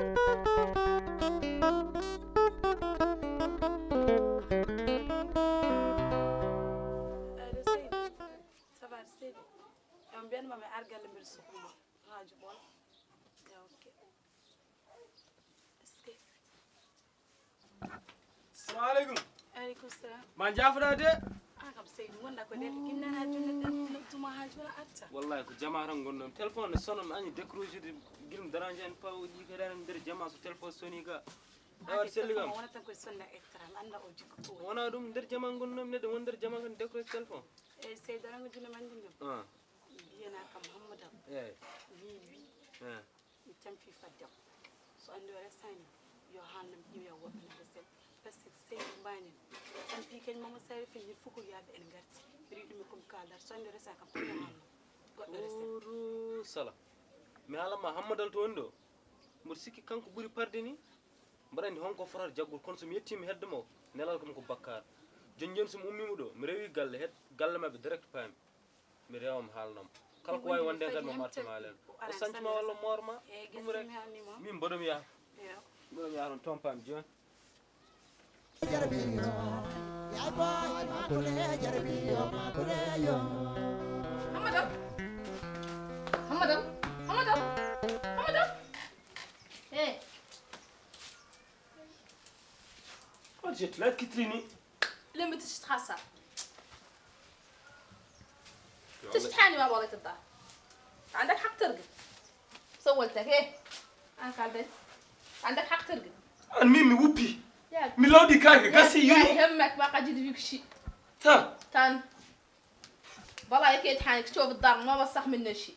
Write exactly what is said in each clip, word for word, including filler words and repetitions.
Allo, seydi. Ça va, seydi? Yo, mbiyanma mi ar galle mbiɗa sukuma. Haaju ɓola. Ya, ok. Est-ce que Assalamu aleykum. Aleykum salam. Ma jaafoɗa de. An kam seydi, wonda ko nder ginnana jonne ɗen, noddu ma ha joni a arta. Wallahi ko jama tan gonɗon. Téléphone ne sona, mi añi décroché de, guila mi dérange en, paw ɗi kadi nder jama so téléphone soni ga. Ɗawat selli kam. Wona tan koye sonda extra, mi anda o jikko ko woni. Wona ɗum, nder jama gonɗon, neɗɗo won nder jama kan décroché téléphone. Eyyi seydi, aɗa andi junne ma andi ɗum. Ah. Mbiyana kam Hammadal. Eyyi. Wi wi. Ah. Mi tampi fadde am. So anndi o resani, yo haalno mi ƴiwoya woɓɓe no resel. Parce que seydi mbañen. Tampi kañ mama sari fi ñi fuku yaaɓe en ngarti. Riɗumi comme kaldar. So anndi o resani kam tan yo haalno. Goɗɗo resel. Uru sala. Mi haalanma Hammadal to woni ɗo. Mboɗo sikki kanko ɓuri parde ni. Mboɗo anndi honko fotata jaggol, kono so mi yettiima hedde mo, nelal kam ko bakkaar. Joni joni so mi ummiima ɗo, mi rewi galle, het galle maɓɓe direct paami. Mi rewa mi haalnoma. Kala ko wawi wonde kadi mo artuma len. O santima walla morma. Ɗum rek. Min mboɗomi yaha. Mboɗomi yaha toon tompami joni. Hammadal. Hammadal. Hammadal. Hammadal. Hey. What is it? Let's get rini. Lembe ti strasa. تشتحاني ما بغيت الظهر. عندك حق ترقد. سولتك ايه؟ انا قال بس. عندك حق ترقد. An min mi wuppi. Mi lawɗi kaake gasi yoni. همك ما قد يدريك شيء. تا. تان. والله يا كيت حانك تشوف الدار ما وسخ منه شيء.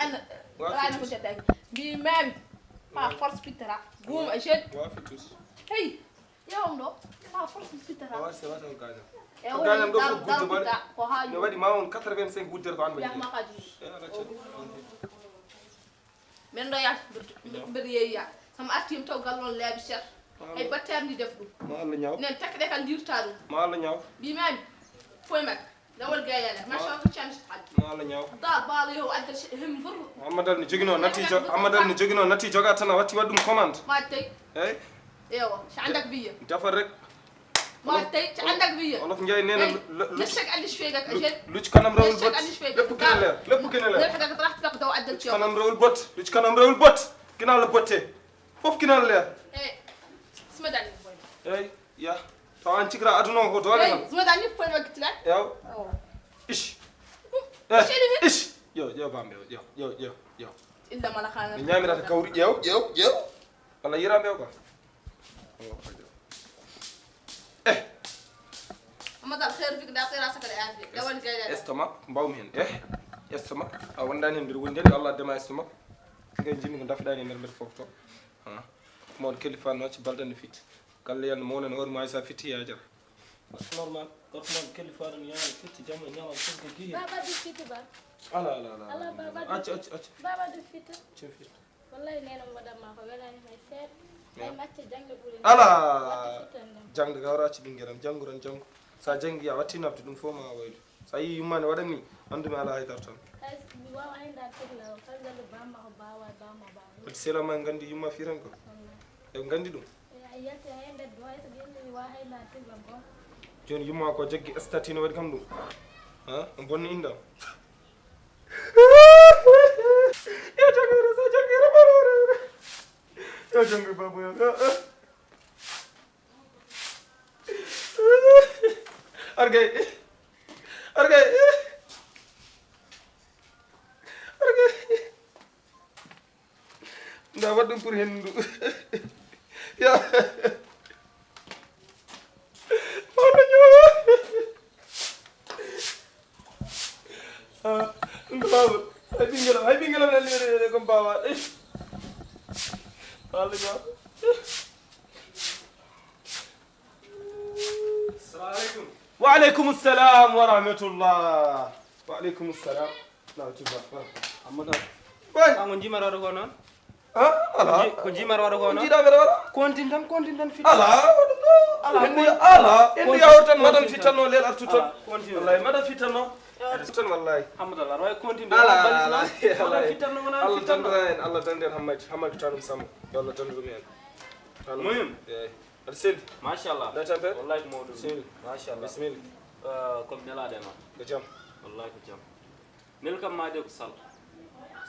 انا رانا كنت اتاك. بيمام. ما فرص في ترى. قوم اجل. Hey. Yawno, ma force mi fitata. Awa se wata o gañam. E o gañam ɗo fof gudde baɗe. Ko haali. No waɗi ma on quatre-vingt-cinq wuddere ko an waɗi. Yahma kadi. E ala cen. Min ɗo yaata mbeɗa yeeya. Sama arti mi taw gallon laabi cer. Ay battere ndi def ɗum. Ma Allah ñaaw. Nen takde kan lirta ɗum. Ma Allah ñaaw. Bi mami. Foy mak. Lawol gayana, machin ko chance hal. Ma Allah ñaaw. Da balo yo adda him bur. Amma dal ni jogino nati jo, amma dal ni jogino nati joga tan a watti waɗum commande. Ma tay. Hey. Ewa, ci andak biya. Defal rek. Ma tay ci andak biya. Wolof Njaay nee na. Nashak andi shwega ka jen. Lu ci kanam rawul bët. Lépp gën a leer. Lépp gën a leer. Lu ci kanam rawul bët. Lu ci kanam rawul bët. Ginnaaw la bëttee. Fof kinal leer. Eh, sima dani boy. Ey, ya. To an cikra aduna o ko doole man. Sima dani boy ma gitina. Yaw. Oh. Ish. Eh, ish. Yo, yo bambe, yo, yo, yo, yo. Illa mala khana. Mi ñamirata kawri, ƴeew, ƴeew, ƴeew. Walla yirambe o ba. Oh, ajo. Eh. Amadal khair fik da khira sakale afi. Da wal gayda. Estomac, mbawmi hen. Eh. Estomac. A wondani hen mbiɗa wondi hen, yo Allah addema estomac. Ngay jimmi ko dafɗani e nder mbeɗa fof to. Ha. Ko mawɗo kalifa no ci balɗe no fitti. Galle yalno mawnen hoore ma sa fitti yajara. Normal. Gorko mawɗo kalifa ɗum yana fitti jamma e ñalawma fof ko gihi. Baba du fitti ba. Ala, ala, ala. Ala baba du. Acca, acca, acca. Baba du fitti. Cin fitti. Wallahi nena mbaɗan ma ko welani hay seeɗa. Ay macca jangde ɓuri. Ala. Watta fittande. Jangde gawra acci ɓinguel am, janngu tan janngu. Sa janngi a watti nafde ɗum fof ma waylu. So a yii yumma ne waɗa ni, anndu mi alaa hay dara tan. Hay so mi waawa hay ndaar tigi law, kala njallu bamma ko baawa, bamma baawa. Wadde sela ma nganndi yumma fii tan ko. Wallahi. Eɓe nganndi ɗum. E a yalti hay mbeddo hay so ɓe inni mi waawa hay ndaar tigi lam ko. Jooni yumma ko jaggi statut no waɗi kam ɗum. Ha? On bonni innde am. Yo jaggi reso, jaggi reso. Yo jaggi babo yo. Argay. Argay. Argay. Nda waɗ ɗum pour henndu. Ya. Mawɗo ñoo. Ah, ɗum ko baaba. Hay ɓinngel am, hay ɓinngel am en liwere comme baaba. Mawɗo ñoo. Assalamu alaikum. Wa alaikum salam wa rahmatullah. Wa alaikum salam. Na tuba. Amma da. Wai. An on jimar wado ko non? Ha? Ala. Ko jimar wado ko non? Jida bere wala. Kontin tan, kontin tan fit. Ala. Ala. Indi ala. Indi awtan madam fitano lel artuto. Kontin. Wallahi madam fitano. Arti tan wallahi. Hammadal, aɗa waawi continuer. Ala, ala, ala. Fittanno wona Allah fittanno. Dandira en, Allah dandira en Hammadi. Hammadi ko tanum Samba. Yo Allah dandu ɗum en. Tanum. Muhim. Eyi. Aɗa selli? Machallah. Nde tampere? Wallahi ko mawɗum. Selli. Machallah. Bisimilla. Eh, ko mi nelaaɗo e ma. Ko jam. Wallahi ko jam. Nel kam ma de ko sala.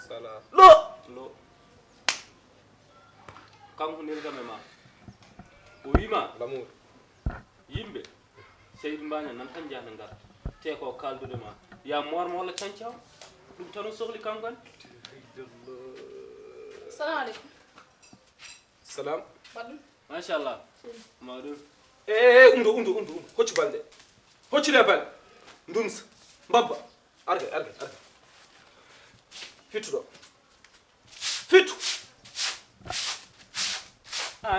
Sala. Lo! Lo. Kanko nel kam e ma. O wima. L'amour. Yimɓe. Seydi Mbaña nan tan njahna ngar. Te ko kaldude ma. Ya moor mo walla cancaw. Ɗum tan o sohli kanko en. Salamu aleykum. Salam. Baɗɗum. Machallah. Mawɗum. E, e, e, umdo, umdo, umdo, umdo. Hoccu balɗe. Hoccu le balɗe. Ndumsa. Mbabba. Arga, arga, arga. Fittuɗo. Fittu.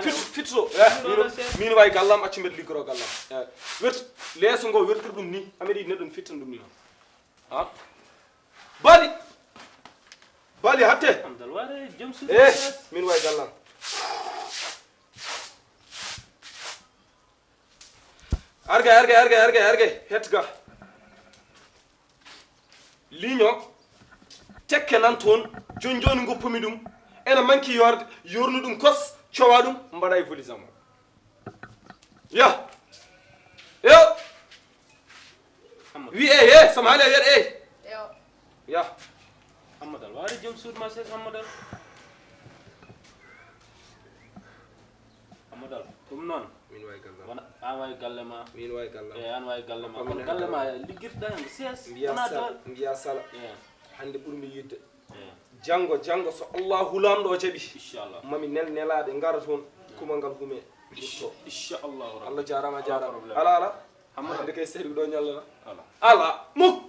Fittu, fittuɗo. Eh, min wawi gallam, accu mbeɗa liggoro gallam. Eh, wertu. Leeso ngo, wertir ɗum ni. Ameɗi neɗɗo fittan ɗum ni noon. Ha? Bali! Bali, hatte! Hamdal, ware, joom suudu. Eh, min wawi gallam. Arga, arga, arga, arga, arga. Het ga. Liño. Tekke nan toon. Joni joni ngoppumi ɗum. Ena manki yorde. Yornu ɗum kos. Cowa ɗum. Mbaɗa e voli zamo. Ya. Yo. Wi e he. Sama hale yer e. Yo. Ya. Hammadal, wari joom suudu ma ses Hammadal. Hammadal, ɗum noon. Min wawi galle ma. Wona, an wawi galle ma. Min wawi galle ma. E, an wawi galle ma. Kono galle ma liggirta hen ko ses. Mbiya sala. Mbiya sala. E. Hande ɓurmi yidde. E. Janngo, janngo, so Allahu Laamɗo o jaɓi, inchallah, mami nel nelaaɓe ngara toon, kumal ngal hume, wurto. Inchallahu Rabbi. Allah jaaraama, a jaaraama. Alaa problème. Ala, ala. Hamma hannde kay seydi ko ɗo ñallata. Ala. Ala. Muk.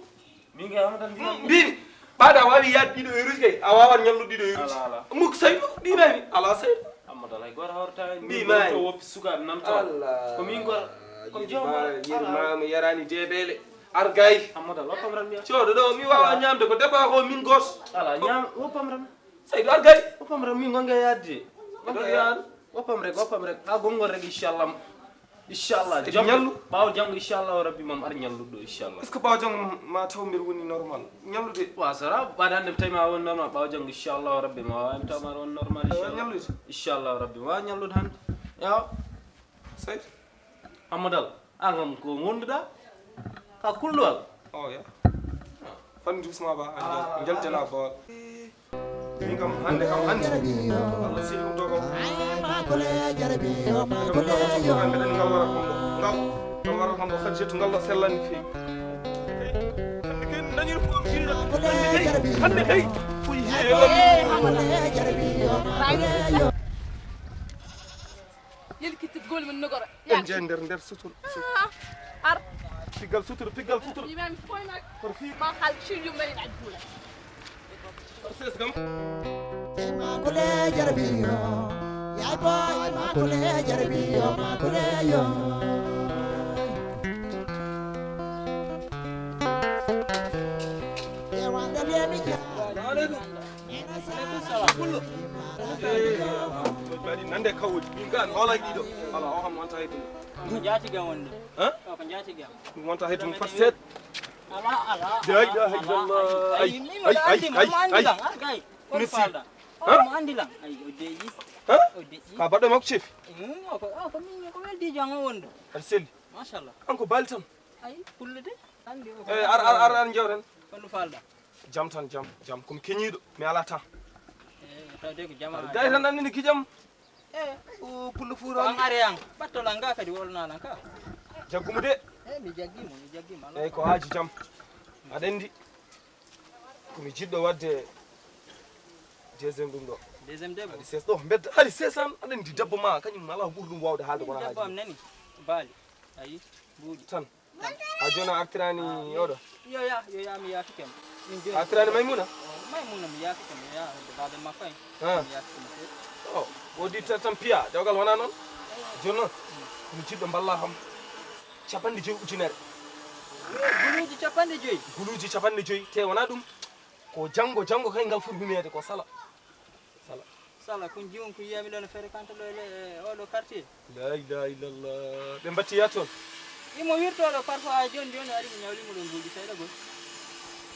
Min kay Hamma tan mbiimi. Mbiimi. Ɓaade a waawi yaade ɗiɗo euros kay, a waawat ñallude ɗiɗo euros. Ala, ala. Muk Saydu, mbiimaami. Ala Saydu. Hamma tan hay gooto hawrata en. Mbiimaami. Min ɗo to woppi sukaaɓe nan toon. Ala. Ko min gor-, ko mi joom. Yirma, yirma, mi yaraani deebeele. Ar gay. Hammadal, woppam ran mi. Coodo ɗo, mi waawa ñaamde ko defa ko min gooto. Ala, ñaam, woppam ran. Saydu, ar gay. Woppam ran, min gonga yaadde. Gonga yaadde. Woppam rek, woppam rek. Ha gongol rek, inchallah. Inchallah. Jom ñallu. Ɓaawo janngo, inchallah, rabbi mam ar ñalluɗo, inchallah. Est-ce que ɓaawo janngo ma taw mbeɗa woni normal? Ñallude. Wa sara, ɓaade hannde mi tawi ma won normal, ɓaawo janngo, inchallah, rabbi ma waawi mi taw ma won normal, inchallah. Ñallude. Inchallah, rabbi ma waawi ñallude hannde. Yaw. Saydu. Hammadal. An kam ko gonduɗa? Ka kulluwal? Oh, ya. Fan jusma ba, an jal-, jaljana ba. Min kam hannde kam hannde. Allah siri ɗum ɗo kam. Ay, ma kole jarabi, ma kole yo. Mbeɗen ngal wara kombo. Ngal, ngal wara kombo. Hajjatu ngal ɗo sellani feewi. Hannde kay dañir fof jiri. Hannde kay, hannde kay. Ko yiye. Ay, ma kole jarabi, ma kole yo. Yelkitde gol men nogoro. En jey nder, nder sutur. Ah, ar. Piggal sutur, piggal sutur. Imam foy nak. Por fi. Ma hal ci yu mari na dula. Ses gam. Ay ma kole jarabi yo. Ya boy, ma kole jarabi yo, ma kole yo. E wanda le mi ja. Aleykum. Aleykum salam. Kullu. Eh, nande kawuji. Min ga mi wala ɗiɗo. Ala, o kam wonta hay ɗum. Ko jaati gam wonde. Hein? Ko jaati gam. Ɗum wonta hay ɗum fat seet. Ala, ala. La ilaha illallah. Ay, ay, ay, ay, ay. Ar gay. Ko falda. O mo andi lan. Ay, o deƴƴi. Hein? O deƴƴi. Ka baɗɗo makko cefi? Mm, o ko, o ko min, ko weldi jang o wondo. Aɗa selli? Machallah. Kanko baali tan. Ay, kullude. Andi o ko. Eh, ar, ar, ar, ar jewten. Ko no falda. Jam tan, jam, jam. Ko mi keñiiɗo, mi alaa temps. Eh, tawde ko jam a gay tan anndi ni ki jam. Eh. O pullo fuura. Ko an ari an. Ɓattol an ga kadi wolnaa lan ka. Jaggu mo de. Eh, mi jaggi mo, mi jaggi mo. Eyi, ko haaji jam. Aɗa anndi. Ko mi jiɗɗo waɗde deuxième ɗum ɗo. Deuxième debbo? Ali ses ɗo, mbedda, Ali ses an, aɗa anndi debbo ma, kañum alaa ɓuri ɗum waawde haalde ko haaji. Debbo am nani, baali. Ayi, mbuuɗi. Tan. A jooni a artiraani oɗo? Yo ya, yo ya, mi yaafike mo. Min jooni. A artiraani Maymuna? Oh, Maymuna mi yaafike mo, ya, hedde baaba makko en. Ah. Mi yaafike mo feewi. Oh, woodi tan, tan piya, dewgal wonaa noon? Jooni noon, mi jiɗɗo mballa kam capanɗe joyi ujunere. Guluuji capanɗe joyi? Guluuji capanɗe joyi, te wonaa ɗum, ko janngo, janngo kay ngal foti humeede, ko sala. Sala. Sala, kun jiwon kun yiyami ɗo no fréquente ɗo e le-, e oɗo quartier. La ilaha illallah. Ɓe mbatti ya toon? Imo wirto ɗo parfois, ha joni joni ari mi ñawli mo ɗo mbuuɗi seeɗa gol.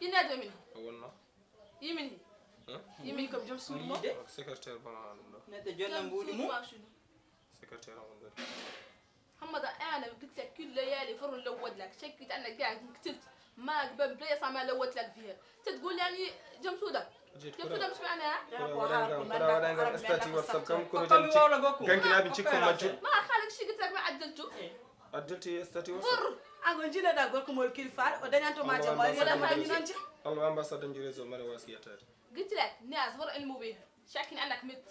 Ina domin. O wonno. Yimini. Yimini kam jom suudu mo. Secrétaire bono ɗum ɗo. Neɗɗo jonna mbuuɗi mum. Secrétaire on ɗo. Hammada ana gitla kille yali foron lawwad lak shakki tan ga tilt ma ban bre sama lawwad lak fiha. Tet gol yani jom suuda. Jom suuda bismi ana. Ko waɗa ngam statut WhatsApp kam kono jan. Gankinaaɓe cikko majju. Ma xalik shigit lak ma addaltu. Addalti statut WhatsApp. An ko jiilaɗa gorko mol kilifa o dañanto ma jam wala dañi noon jam. Allah ambassade nji réseau mara wasi yettaade. Gitlet nias wor en mo be shakin anak mit.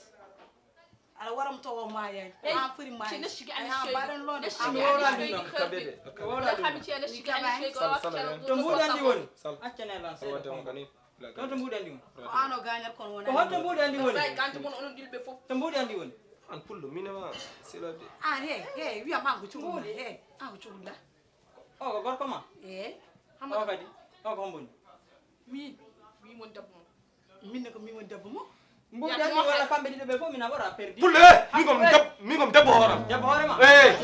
Ala waram to o ma yani. An furi ma. Ci nashigi an shay. Badan lon. Nashigi an shay. Kabede. Wala xam ci nashigi an shay. Sal sal. To mbuɗi andi woni. Accane lan sal. Tonto mbuɗi andi woni. Ko ano gañal kon wona. Ko honto mbuɗi andi woni. Sai kanto mon onon dilbe fof. To mbuɗi andi woni. An pullo minema sila de. An he he wiya ma ko cumbuɗa he. An ko cumbuɗa. O ko gorko ma. Eh. O kadi. O ko homboni. Min. Min mon debbo mo. Min ko min mon debbo mo. Mbuɗi andi wala kamɓe ɗiɗo ɓe fof mina wara perdi. Pulle. Min kom deb min kom debbo hooram. Debbo hoore ma. Eh.